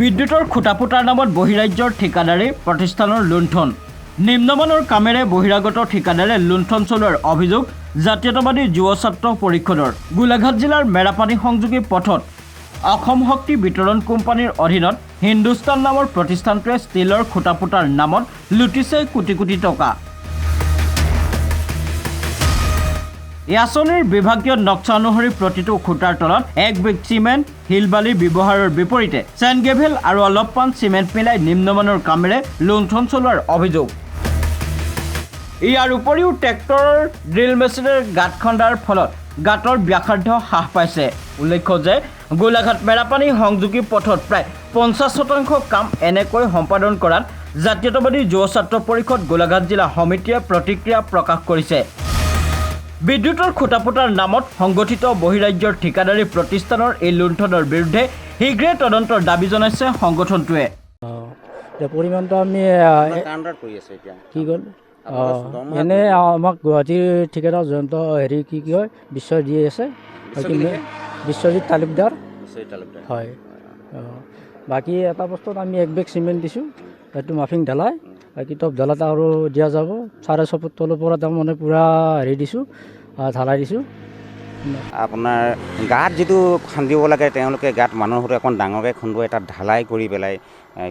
বিদ্যুতৰ খুঁটা পোতাৰ নামত বহিৰাজ্যৰ ঠিকাদাৰী প্ৰতিষ্ঠানৰ লুণ্ঠন। নিম্নমানৰ কামেৰে বহিৰাগত ঠিকাদাৰে লুণ্ঠন চলোৱাৰ অভিযোগ জাতীয়তাবাদী যুৱ ছাত্ৰ পৰিষদৰ। গোলাঘাট জিলাৰ মেৰাপানী সংযোগী পথত অসম শক্তি বিতৰণ কোম্পানীৰ অধীনত হিন্দুস্তান নামৰ প্ৰতিষ্ঠানটোৱে ষ্টীলৰ খুঁটা পোতাৰ নামত লুটিছে কোটি কোটি টকা। এই আঁচনিৰ বিভাগীয় নক্সা অনুসৰি প্ৰতিটো খুঁটাৰ তলত এক বেগ চিমেণ্ট, শিল বালি ব্যৱহাৰৰ বিপৰীতে চেণ্ড গ্ৰেভেল আৰু অলপমান চিমেণ্ট মিলাই নিম্নমানৰ কামেৰে লুণ্ঠন চলোৱাৰ অভিযোগ। ইয়াৰ উপৰিও ট্ৰেক্টৰৰ ড্ৰিল মেচিনেৰে গাঁত খন্দাৰ ফলত গাঁতৰ ব্যাসাৰ্ধ হ্ৰাস পাইছে। উল্লেখ্য যে গোলাঘাট মেৰাপানী সংযোগী পথত প্ৰায় 50% কাম এনেকৈ সম্পাদন কৰাত জাতীয়তাবাদী যুৱ ছাত্ৰ পৰিষদ গোলাঘাট জিলা সমিতিয়ে প্ৰতিক্ৰিয়া প্ৰকাশ কৰিছে। বিদ্যুতৰ খুঁটা পোতাৰ নামত সংগঠিত বহিৰাজ্যৰ ঠিকাদাৰী প্ৰতিষ্ঠানৰ এই লুণ্ঠনৰ বিৰুদ্ধে শীঘ্ৰে তদন্তৰ দাবী জনাইছে সংগঠনটোৱে। পৰিমাণটো আমি কি গ'ল এনে আমাক গুৱাহাটীৰ ঠিকাদাৰ জয়ন্ত হেৰি কি কি হয় বিশ্ব দি আছে, বিশ্বজিৎ তালুকদাৰ হয়। বাকী এটা বস্তুত আমি এক বেগ চিমেণ্ট দিছোঁ, সেইটো মাফিং ঢালাই, বাকী টপ ঢালাত আৰু দিয়া যাব। 6.5 ফুট তলৰ পৰা তাৰমানে পূৰা হেৰি দিছোঁ, ঢালাই দিছোঁ। আপোনাৰ গাঁত যিটো খান্দিব লাগে, তেওঁলোকে গাঁত মানুহৰ অকণ ডাঙৰকৈ খুন্দুৱাই তাত ঢালাই কৰি পেলাই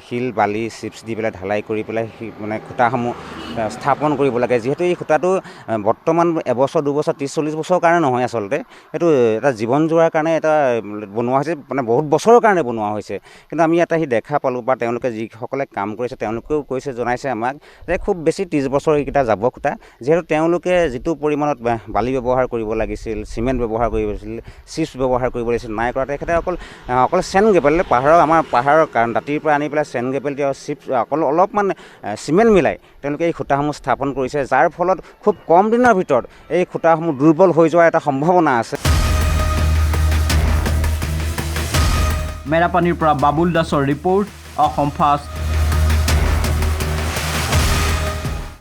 শিল বালি চিপছ দি পেলাই ঢালাই কৰি পেলাই মানে খুঁটাসমূহ স্থাপন কৰিব লাগে। যিহেতু এই খুঁটাটো বৰ্তমান এবছৰ দুবছৰ 30-40 বছৰৰ কাৰণে নহয়, আচলতে এইটো এটা জীৱন জোৰাৰ কাৰণে এটা বনোৱা হৈছে, মানে বহুত বছৰৰ কাৰণে বনোৱা হৈছে। কিন্তু আমি ইয়াত আহি দেখা পালোঁ বা তেওঁলোকে যিসকলে কাম কৰিছে তেওঁলোকেও কৈছে, জনাইছে আমাক যে খুব বেছি 30 বছৰ এইকেইটা যাব খুঁটা। যিহেতু তেওঁলোকে যিটো পৰিমাণত বালি ব্যৱহাৰ কৰিব লাগিছিল, চিমেণ্ট ব্যৱহাৰ কৰিব লাগিছিল, চিপছ ব্যৱহাৰ কৰিব লাগিছিল, নাই কৰা। তেখেতে অকল অকল চেণ্ড গ্ৰেভেল পাহাৰৰ আমাৰ পাহাৰৰ দাঁতিৰ পৰা আনি পেলাই চেণ্ড গ্ৰেভেল দিয়া চিপছ অকল অলপমান চিমেণ্ট মিলাই তেওঁলোকে এই খুঁটাসমূহ স্থাপন কৰিছে, যাৰ ফলত খুব কম দিনৰ ভিতৰত এই খুঁটাসমূহ দুৰ্বল হৈ যোৱাৰ এটা সম্ভাৱনা আছে। মেৰাপানীৰ পৰা বাবুল দাসৰ ৰিপৰ্ট, অসম ফাষ্ট।